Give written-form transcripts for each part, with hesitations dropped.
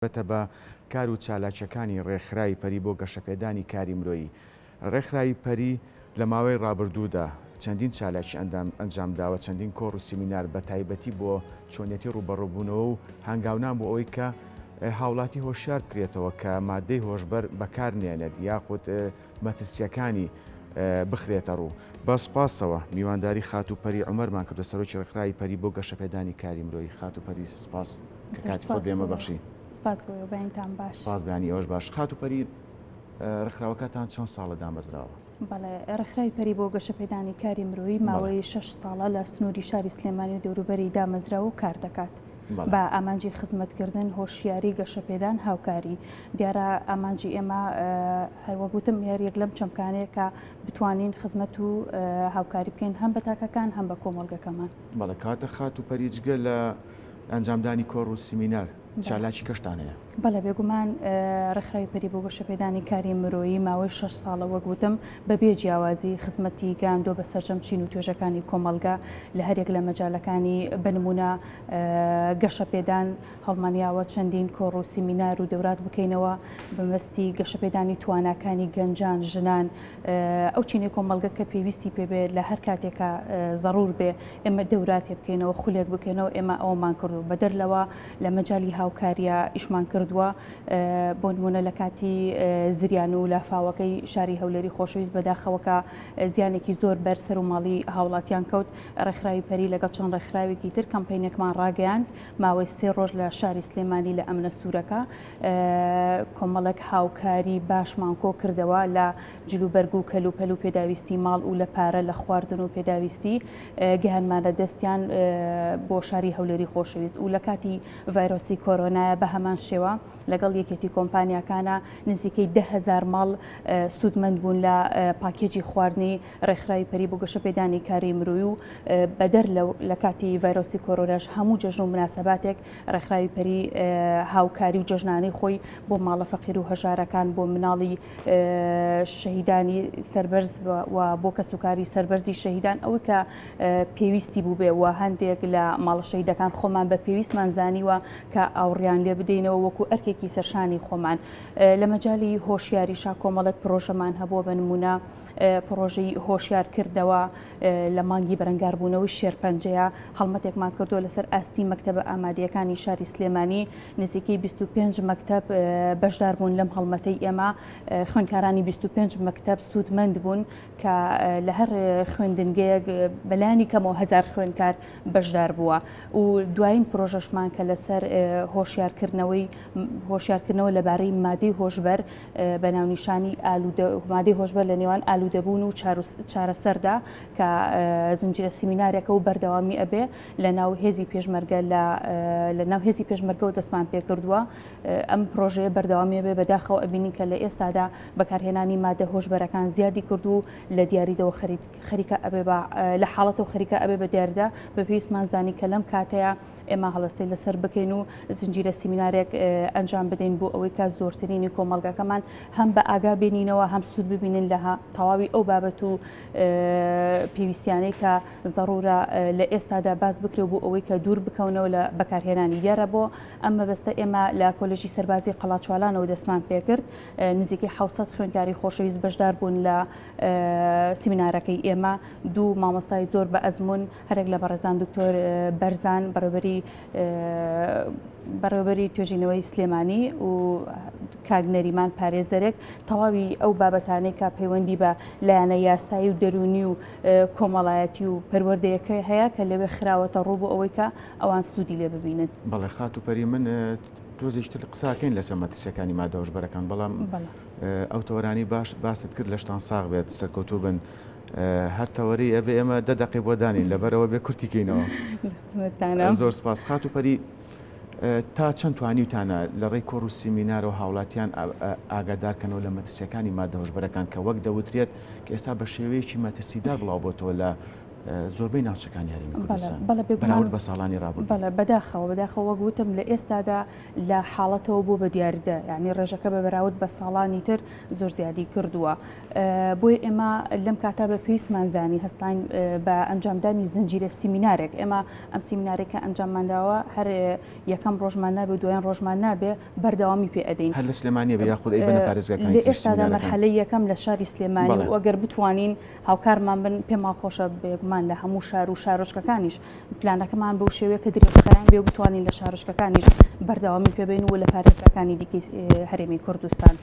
تایبەتە بە کار و چالاکییەکانی ڕێکخراوی پەری بۆ گەشەپێدانی کاری مرۆیی. ڕێکخراوی پەری لە ماوەی ڕابردوودا چەندین چالاکی ئەنجامداوە، چەندین کۆڕ و سیمینار بە تایبەتی بۆ چۆنیەتی ڕووبەڕووبوونەوە و هەنگاونان بۆ ئەوەی کە هاوڵاتی هۆشیار بکرێتەوە کە مادەی هۆشبەر بەکار نێنێت یاخود مەترسییەکانی بخرێتە ڕوو. بە سوپاسەوە میوانداری خاتوو پەری عومەرمان کردو سەرۆکی ڕێکخراوی پەری بۆ گەشەپێدانی کاری مرۆیی. خاتوو پەری سپاس کە کاتی خۆت بێمە بەخشی. سپاس بۆ ئێوە، بەیانتان باش. سپاس، بەیانی ئێوەش باش. خاتوو پەری ڕێکخراوەکەتان چەند ساڵە دامەزراوە؟ بەڵێ، ڕێکخراوی پەری بۆ گەشەپێدانی کاری مرۆیی ماوەی شەش ساڵە لە سنووری شاری سلێمانی و دەوروبەری دامەزراوە و کار دەکات. بە ئامانجی خزمەتکردن، هۆشیاری، گەشەپێدان، هاوکاری. دیارە ئامانجی ئێمە هەروەک وتم هەر یەک لەم چەمکانەیە کە بتوانین خزمەت و هاوکاری بکەین هەم بە تاکەکان هەم بە کۆمەڵگەکەمان. بەڵێ کاتە خاتوو پەری جگە لە ئەنجامدانی کۆڕ و سیمینار چالاکی کەشتان هەیە؟ بەڵێ بێگومان ڕێکخراوی پەری بۆ گەشەپێدانی کاری مرۆیی ماوەی شەش ساڵە وەک وتم بەبێ جیاوازی خزمەتی گەیاندووە بە سەرجەم چین و توێژەکانی کۆمەڵگە لە هەریەک لە مەجالەکانی بە نموونە گەشەپێدان هەڵمانیاوە چەندین کۆڕ و سیمینار و دەورات بکەینەوە بەمەبەستی گەشەپێدانی تواناکانی گەنجان ژنان ئەو چینەی کۆمەڵگە کە پێویستی پێ بێ لە هەر کاتێکا زەڕور بێ ئێمە دەوراتێ بکەینەوە خولێک بکەینەوە ئێمە ئەوەمان کردو بەدەر لەوە لە مەجالی هاوکاریە ئیشمان کردووە بۆ نمونە لە کاتی زریان و لافاوەکەی شاری هەولێری خۆشەویست بەداخەوەکە زیانێکی زۆر بەر سەر و ماڵی هاوڵاتیان کەوت ڕێکخراوی پەری لەگەڵ چەند ڕێکخراوێکی تر کەمپینێکمان ڕاگەیاند ماوەی سێ ڕۆژ لە شاری سلێمانی لە ئەمنە سوورەکە کۆمەڵێک هاوکاری باشمان کۆ کردەوە لە جلوبەرگ و کەلوپەل و پێداویستی ماڵ و لە پارە لە خواردن و پێداویستی گەیاندمانە دەستیان بۆ شاری هەولێری خۆشەویست و لە کاتی ڤایرۆسی کۆرۆنایە بە هەمان شێوە لەگەڵ یەکێتی کۆمپانیاکانە نزیکەی 10هزار ماڵ سوودمەند بوون لە پاکێجی خواردنی ڕێکخراوی پەری بۆ گەشەپێدانی کاری مرۆیی و بەدەر لە کاتی ڤایرۆسی کۆرۆناش هەموو جەژن و مناسەباتێک ڕێکخراوی پەری هاوکاری و جەژنانەی خۆی بۆ ماڵە فەقیر و هەژارەکان بۆ مناڵی شەهیدانی سەربەرز و بۆ کەسوکاری سەربەرزی شەهیدان ئەوەی کە پێویستی بووبێ و هەندێک لە ماڵە شەهیدەکان خۆمان بە پێویستمان زانیوە کە ئاوڕیان لێ بدەینەوە وەکو ئەرکێکی سەرشانی خۆمان لە مەجالی هۆشیاریشا کۆمەڵێک پرۆژەمان هەبووە بە نمونە پڕۆژەی هۆشیار کردەوە لە مانگی بەرەنگاربوونەوەی شێرپەنجەیە هەڵمەتێکمان کردووە لەسەر ئاستی مەکتەبە ئامادەیەکانی شاری سلێمانی نزیکەی 25 مەکتەب بەشدار بوون لەم هەڵمەتەی ئێمە خوێندکارانی 25 مەکتەب سوودمەند بوون کە لە هەر خوێندنگەیەک بەلایەنی کەمەوە هەزار خوێندکار بەشدار بووە و دوایین پرۆژەشمان کە لەسەر هۆشیارکردنەوەی هۆشیارکردنەوە لەبارەی مادەی هۆشبەر بە ناونیشانی مادەی هۆشبەر لە نێوان ئالوودەبوون و چارەسەردا کە زنجیرە سیمینارێکە و بەردەوامی ئەبێ لە ناو هێزی پێشمەرگە لە ناو هێزی پێشمەرگەوە دەستمان پێکردووە ئەم پرۆژەیە بەردەوامی بێ بەداخەوە ئەبینین کە لە ئێستادا بەکارهێنانی مادە هۆشبەرەکان زیادی کرد و لە دیاریدەوە خەریکە ئەبێ بە لە حاڵەتەوە خەریکە ئەبێ بە دیاردە بە پێویستمان زانی کە لەم کاتەیە ئێمە هەڵوێستەی لەسەر بکەین و زنجیرە سیمینارێک ئەنجام بدەین بۆ ئەوەی کە زۆرترینی کۆمەڵگەکەمان هەم بە ئاگا بێنینەوە هەم سوود ببینن لە تەواوی ئەو بابەت و پێویستیانەی کە زەڕورە لە ئێستادا باس بکرێ بۆ ئەوەی کە دوور بکەونەوە لە بەکارهێنانی دیارە بۆ ئەم مەبەستە ئێمە لە کۆلێژی سەربازی قەڵاچوالانەوە دەستمان پێکرد نزیکەی 600 خوێندکاری خۆشەویست بەشدار بوون لە سیمینارەکەی ئێمە دوو مامۆستای زۆر بە ئەزمون هەرێک لە بەڕێزان دکتۆر بەرزان بەڕێوبەری بەڕێوبەری توێژینەوەی سلێمانی و کاک نەریمان پارێزەرێک تەواوی ئەو بابەتانەی کە پەیوەندی بە لایەنە یاسایی و دەرونی و کۆمەڵایەتی و پەروەردەیەکە هەیە کە لەوێ خراوەتە ڕوو بۆ ئەوەی کە ئەوان سوودی لێ ببینن. بەڵێ خاتوو پەری من تۆزێکی تر قساکەین لەسەر مەترسیەکانی مادە هۆشبەرەکان بەڵام ئەو تەوەرانی باش باست کرد لەشتان ساغ بێت سەرکەوتوو بن. هەر تەوەرەی ئەبێ ئێمە دە دەقەی بۆ دانین لەبەرەوە بێ کورتی کەینەوە. زۆر سپاس خاتوو پەری تا چەند توانیوتانە لە ڕێی کۆڕ و سیمینارەوە هاوڵاتیان ئاگادار کەنەوە لە مەترسیەکانی مادە هۆشبەرەکان کە وەک دەوترێت کە ئێستا بە شێوەیەکی مەترسیدار بڵاو بۆتەوە لە. زۆربەی ناوچەکانی هەرێمی کوردستان بەراورد بە ساڵانی ڕابردوو؟ بەڵێ بەداخەوە بەداخەوە وەک وتم لە ئێستادا لە حاڵەتەوە بۆ بە دیاردە یعنی ڕێژەکە بە بەراورد بە ساڵانی تر زۆر زیادی کردووە بۆیە ئێمە لەم کاتا بە پێویستمان زانی هەستاین بە ئەنجامدانی زنجیرە سیمینارێک ئێمە ئەم سیمینارێکە ئەنجاممانداوە هەر یەکەم ڕۆژمان نابێ و دوایین ڕۆژمان نابێ بەردەوامی پێ ئەدەین. هەر لە سلێمانیە بێ یاخود ئەیبەنە پارێزگاکانی تریش سیمینارەکان؟ لە ئێستادا مەرحەلەی یەکەم لە شاری سلێمانی و ئەگەر بتوانین هاوکارمان بن پێمان خۆشە بێگومان لە هەموو شار و شارۆچکەکانیش پلانەکەمان بەو شێوەیە کە درێژخایەن بێ و بتوانین لە شارۆچکەکانیش بەردەوامی پێ بین و لە پارێزگاکانی دیکەی هەرێمی کوردستان.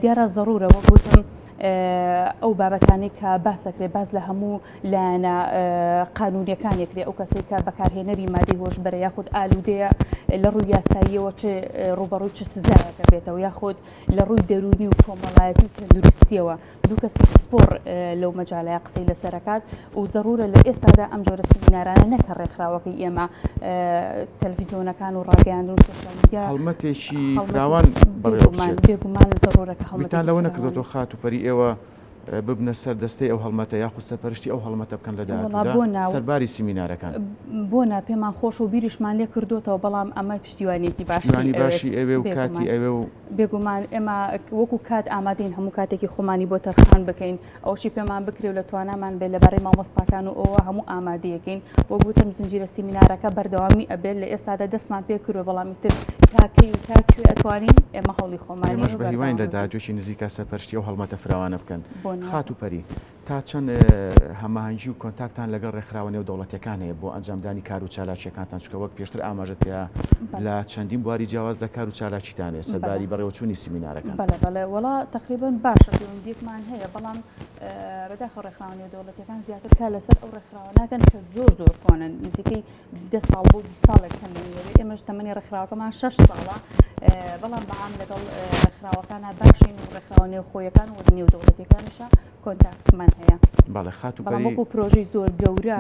دیارە زەڕوورە وەک وتم ئەو بابەتانەی کە باس دەکرێت باس لە هەموو لایەنە قانونیەکان یەکرێ ئەو کەسەی کە بەکارهێنەری مادەی هۆشبەرە یاخود ئالوودەیە لە ڕووی یاساییەوە چ ڕووبەڕووی چ سزایەکە بێتەوە یاخود لە ڕووی دەروونی و کۆمەڵایەتی و تەندروستیەوە دوو کەسی پسپۆڕ لەو مەجالەیە قسەی لەسەرەکات و زەڕورە لە ئێستادا ئەم جۆرە سمینارانە نەکە ڕێکخراوەکەی ئێمە تەلەڤیزیۆنەکان و ڕاگەیاندن و سۆشیال میدیا هەڵمەتێکی فراوان بەڕێوە بچێت. بێگومان زەڕورە کە هەڵمەتێکی بیرتان لەوە نەکردۆتەوە خاتوو پەری ئێوە ببنە سەر دەستەی ئەو هەڵمەتە یاخود سەرپەرشتی ئەو هەڵمەتە بکەن لە داهاتوودا سەرباری سیمینارەکان؟ بۆ نا پێمان خۆشە و بیریشمان لێ کردۆتەوە بەڵام ئەمە پشتیوانیەکی باشی پشتیوانی باشی ئەوێ و کاتی ئەوێ و بێگومان ئێمە وەکو کات ئامادەین هەموو کاتێکی خۆمانی بۆ تەرخان بکەین ئەوشی پێمان بکرێ و لە توانامان بێت لەبارەی مامۆستاکان و ئەوە هەموو ئامادەیەکەین وەک وتم زنجیرە سیمینارەکە بەردەوامی ئەبێت لە ئێستادا دەستمان پێ کردووە بەڵام ئیتر تا کەی و تا کوێ ئەتوانین ئێمە هەوڵی خۆمانین ئێمەش بە هیواین لە داهاتوویەکی نزیکا سەرپەرشتی ئەو هەڵمەتە فراوانە بکەن. خاتوو پەری، تا چەند هەماهەنگی و کۆنتاکتان لەگەڵ ڕێکخراوە نێودەوڵەتییەکان هەیە بۆ ئەنجامدانی کار و چالاکییەکانتان، چونکە وەک پێشتر ئاماژەت پێ لە چەندین بواری جیاوازدا کار و چالاکیتان هەیە سەرباری بەڕێوەچوونی سیمینارەکان؟ بەڵێ بەڵێ، وەڵا تەقریبەن باشە پەیوەندییەکمان هەیە، بەڵام بەداخەوە ڕێکخراوە نێودەوڵەتییەکان زیاتر کار لەسەر ئەو ڕێکخراوە ناکەن کە زۆر زۆر کۆنن، نزیکەی دە ساڵ بۆ 20 ساڵێک تەمەنی هەبێت، ئێمەش تەمەنی ڕێکخراوەکەمان شەش ساڵە، بەڵام بەعام لەگەڵ ڕێکخراوەکانا باشین و ڕێکخراوە نێوخۆیەکان و نێودەوڵەتییەکانیشا کۆنتاکتمان هەیە. بەڵێ خاتوو بەڵام وەکو پرۆژەی زۆر گەورە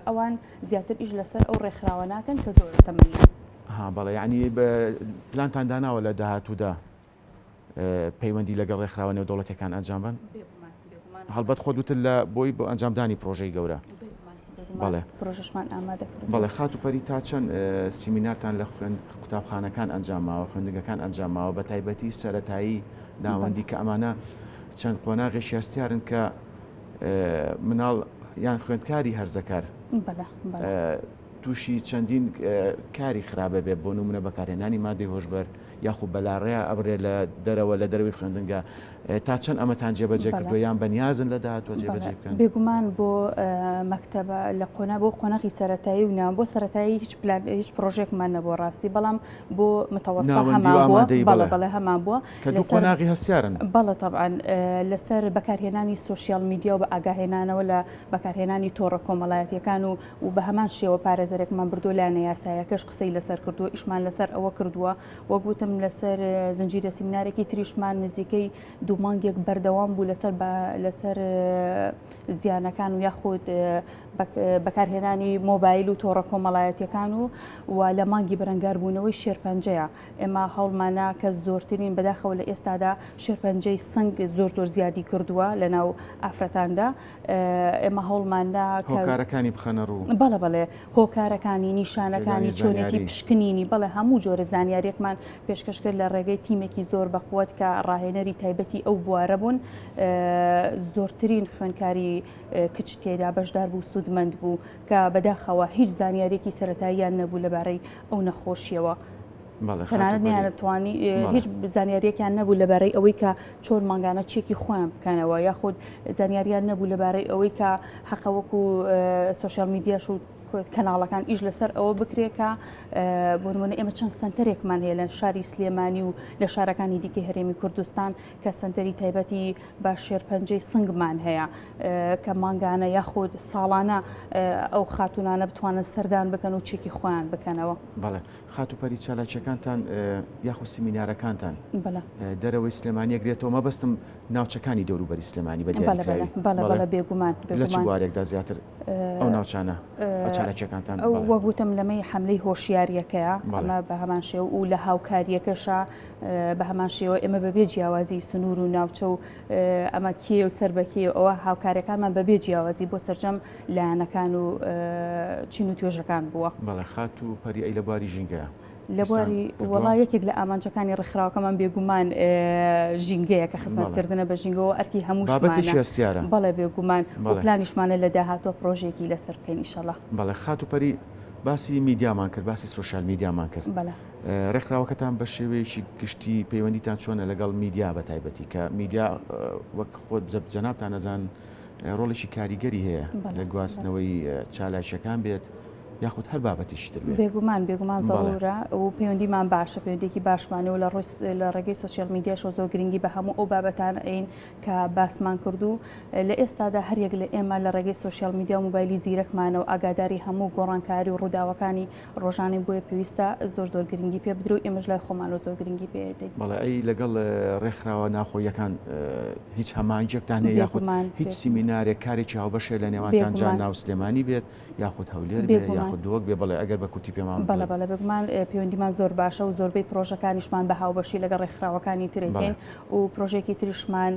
ئەوان زیاتر ئیش لەسەر ئەو ڕێکخراوە ناکەن کە زۆر تەمەنیان. ها بەڵێ یعنی پلانتان داناوە لە داهاتوودا پەیوەندی لەگەڵ ڕێکخراوە نێودەوڵەتیەکان ئەنجام بن؟ هەڵبەت خۆت وتت لە بۆی بۆ ئەنجامدانی پرۆژەی گەورە. بەڵێ پرۆژەشمان ئامادە کرد. بەڵێ خاتوو پەری تا چەند سیمینارتان لە خوێند قوتابخانەکان ئەنجام ماوە خوێندنگەکان ئەنجام ماوە بە تایبەتی سەتایی ناوەندی کە ئەمانە چەند قۆناغێکی هەستیارن کە مناڵ یان خوێندکاری هەرزەکار تووشی چەندین کاری خراپە بێ بۆ نمونە بەکارهێنانی مادەی هۆشبەر یاخود بەلاڕێیا ئەبرێ لە دەرەوە لە دەرەوەی خوێندنگە تا چەند ئەمەتان جێبەجێ کردووە یان بەنیازن لە داهاتووە جێبەجێ بکەن؟ بێگومان بۆ مەکتەبە لە قۆنا بۆ قۆناغی سەرەتایی و ناو بۆ سەرەتایی هیچ پلان هیچ پرۆژێکمان نەبووە ڕاستی بەڵام بۆ متەوەستە هەمان بووە بەڵێ بەڵێ هەمان بووە کە دوو قۆناغی هەستیارن بەڵێ تەبعەن لەسەر بەکارهێنانی سۆشیال میدیا و بە ئاگاهێنانەوە لە بەکارهێنانی تۆڕە کۆمەڵایەتیەکان و و بە هەمان شێوە پارێزەرێکمان بردووە لایەنە یاسایەکەش قسەی لەسەر کردووە ئیشمان لەسەر ئەوە کردووە وەک وتم لەسەر زنجیرە سیمینارێکی تریشمان نزیکەی دوو مانگێک بەردەوام بوو لەسەر لەسەر زیانەکان و یاخود بەکارهێنانی مۆبایل و تۆڕە کۆمەڵایەتیەکان و و لە مانگی بەرەنگاربوونەوەی شێرپەنجەیە ئێمە هەوڵمانە کە زۆرترین بەداخەوە لە ئێستادا شێرپەنجەی سنگ زۆر زۆر زیادی کردووە لە ناو ئافرەتاندا ئێمە هەوڵماندا هۆکارەکانی بخەنە ڕوو. بەڵێ بەڵێ هۆکارەکانی نیشانەکانی چۆنێتی پشکنینی بەڵێ هەموو جۆرە زانیاریەکمان پێشکەش کرد لە ڕێگەی تیمێکی زۆر بەقوت کە ڕاهێنەری تایبەتی ئەو بوارە بوون زۆرترین خوێنکاری کچ تێدا بەشدار بوو سوودمەند بوو کە بەداخەوە هیچ زانیاریەکی سەتاییان نەبوو لەبارەی ئەو نەخۆشیەوە. تەنانەت نەیانتوانی هیچ زانیاریەکیان نەبوو لەبارەی ئەوەی کە چۆن مانگانە چێکی خۆیان بکەنەوە یاخود زانیاریان نەبوو لەبارەی ئەوەی کە حەقە وەکو سۆشیال میدیاش و کەناڵەکان ئیش لەسەر ئەوە بکرێت کە بۆ نمونە ئێمە چەند سنتەرێکمان هەیە لە شاری سلێمانی و لە شارەکانی دیکەی هەرێمی کوردستان کە سنتەری تایبەتی بە شێرپەنجەی سنگمان هەیە کە مانگانە یاخود ساڵانە ئەو خاتونانە بتوانن سەردان بکەن و چێکی خۆیان بکەنەوە. بەڵێ خاتوو پەری چالاکیەکانتان یاخود سیمینارەکانتان دەرەوەی سلێمانی ئەگرێتەوە مەبەستم ناوچەکانی دەوروبەری سلێمانی بە دیاریکراوی بێگومان لە چ بوارێکدا زیاتر ئەو ناوچانە؟ چالاکیەکانتان؟ ئەو وەک وتم لەمەی حەملەی هۆشیاریەکەیە ئەمە بە هەمان شێوە و لە هاوکاریەکەشە بە هەمان شێوە ئێمە بەبێ جیاوازی سنوور و ناوچە و ئەمە کێ و سەر بە کێ ئەوە هاوکاریەکانمان بەبێ جیاوازی بۆ سەرجەم لایەنەکان و چین و توێژەکان بووە. بەڵێ خاتوو پەری ئەی لە بواری ژینگەیە؟ لە بواری وەڵا یەکێک لە ئامانجەکانی ڕێکخراوەکەمان بێگومان ژینگەیە کە خزمەتکردنە بە ژینگەوە ئەرکی هەموو بابەتێکی هەستیارە. بەڵێ بێگومان و پلانیشمانە لە داهاتووە پرۆژەیەکی لەسەر بکەین ئیشەڵا. بەڵێ خاتوو پەری باسی میدیامان کرد باسی سۆشیال میدیامان کرد ڕێکخراوەکەتان بە شێوەیەکی گشتی پەیوەندیتان چۆنە لەگەڵ میدیا بە تایبەتی کە میدیا وەک خۆت جەنابتان ئەزان ڕۆڵێکی کاریگەری هەیە لە گواستنەوەی چالاکیەکان بێت یاخود هەر بابەتێکی تر بێت. بێگومان بێگومان زەڕورە و پەیوەندیمان باشە پەیوەندیەکی باشمانە و لە ڕووی لە ڕێگەی سۆشیال میدیاشەوە زۆر گرنگی بە هەموو ئەو بابەتانە ئەین کە باسمان کرد و لە ئێستادا هەریەک لە ئێمە لە ڕێگەی سۆشیال میدیا و موبایلی زیرەکمانەوە ئاگاداری هەموو گۆڕانکاری و ڕووداوەکانی ڕۆژانەی بۆیە پێویستە زۆر زۆر گرنگی پێ بدرێ و ئێمەش لای خۆمانەوە زۆر گرنگی پێ دەین. بەڵێ ئەی لەگەڵ ڕێکخراوە ناخۆییەکان هیچ هەماهەنگیەکتان هەیە یاخود هیچ سیمینارێک کارێکی هاوبەش هەیە لە نێوانتان جا ناو سلێمانی بێت یاخود هەولێر بێ یاخود دهۆک بێ بەڵێ ئەگەر بە کورتی پێمان بەڵێ بەڵێ بێگومان پەیوەندیمان زۆر باشە و زۆربەی پرۆژەکانیشمان بە هاوبەشی لەگەڵ ڕێکخراوەکانی ترەکەین و پرۆژێکی تریشمان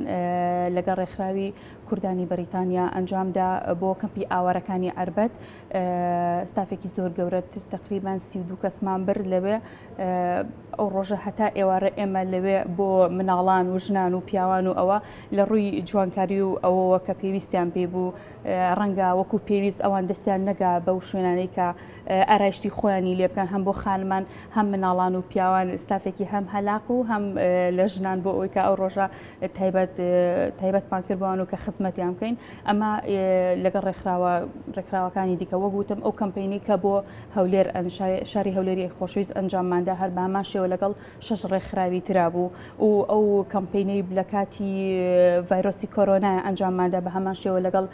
لەگەڵ ڕێکخراوی کوردانی بەریتانیا ئەنجامدا بۆ کەمپی ئاوارەکانی عەربەت ستافێکی زۆر گەورەتر تقریبان 32 کەسمان برد لەوێ ئەو ڕۆژە هەتا ئێوارە ئێمە لەوێ بۆ مناڵان و ژنان و پیاوان و ئەوە لە ڕووی جوانکاری و ئەوەوە کە پێویستیان پێی بوو ڕەنگە وەکو پێویست ئەوان دەستیان نەگا بەو شوێنانەی کە ئارایشتی خۆیانی لێ بکەن هەم بۆ خانمان هەم مناڵان و پیاوان ستافێکی هەم هەلاق و هەم لە ژنان بۆ ئەوەی کە ئەو ڕۆژە تایبەت تایبەتمان کرد بۆوان و کە خزمەتیان بکەین ئەمە لەگەڵ ڕێکخراوە ڕێکخراوەکانی دیکە وەک وتم ئەو کەمپینی کە بۆ هەولێر شاری هەولێری خۆشەویست ئەنجامماندا هەر بە هەمان شێوە لەگەڵ شەش ڕێکخراوی ترا بوو و ئەو کەمپینەی لە کاتی ڤایرۆسی کۆرۆنا ئەنجامماندا بە هەمان شێوە لەگەڵ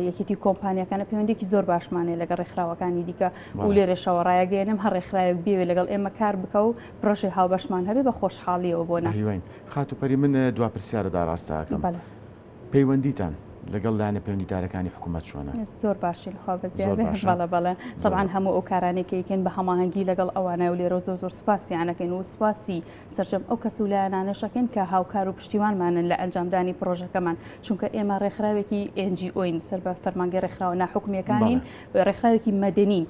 یەکێتی کۆمپانیەکانە پەیوەندێکی زۆر باشمانەیە لەگەڵ ڕێکخراوەکانی دیکە و لێرەشەوە ڕایەگەێنم هەر ڕێکخراوێک بێوێ لەگەڵ ئێمە کار بکە و پرۆژەی هاوبەشمان هەبێ بە خۆشحاڵیەوە بۆ نا. هیواین خاتوو پەری من دوا پرسیارت ئاراستە ئەکەم. پەیوەندیتان لەگەڵ لایەنە پەیوەندیدارەکانی حکوومەت چۆنە؟ زۆر باشین خوا بەزیاد بێ. بەڵێ بەڵێ تەبعەن هەموو ئەو کارانەی کە ئەیکەین بە هەماهەنگی لەگەڵ ئەوانە و لێرە زۆر زۆر سوپاسیان ئەکەین و سوپاسی سەرجەم ئەو کەس و لایەنانەش ئەکەین کە هاوکار و پشتیوانمانن لە ئەنجامدانی پرۆژەکەمان چونکە ئێمە ڕێکخراوێکی NGO ین سەر بە فەرمانگەی ڕێکخراوە ناحکومیەکانین ڕێکخراوێکی مەدەنین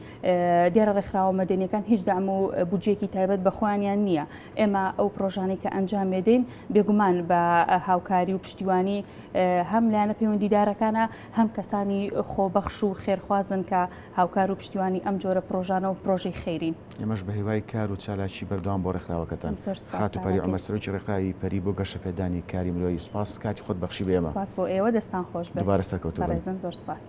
دیارە ڕێکخراوە مەدەنیەکان هیچ دەعم و بودجەیەکی تایبەت بە خۆیانیان نییە ئێمە ئەو پرۆژانەی کە ئەنجام مێدەین بێگومان بە هاوکاری و پشتیوانی هەم لایەنە پەیوەندیدارەکانە هەم کەسانی خۆبەخش و خێرخوازن کە هاوکار و پشتیوانی ئەم جۆرە پرۆژانە و پرۆژەی خێرین. ئێمەش بە هیوای کار و چالاکی بەردەوام بۆ ڕێکخراوەکەتان. خاتوو پەری عومەر سەرۆکی ڕێکخراوی پەری بۆ گەشەپێدانی کاری مرۆیی سوپاس کاتی خۆت بەخشی بە ئێمە. سوپاس بۆ ئێوە دەستان خۆش بێت. دووبارە سەرکەوتوو بن. بەڕێزن زۆر سوپاس.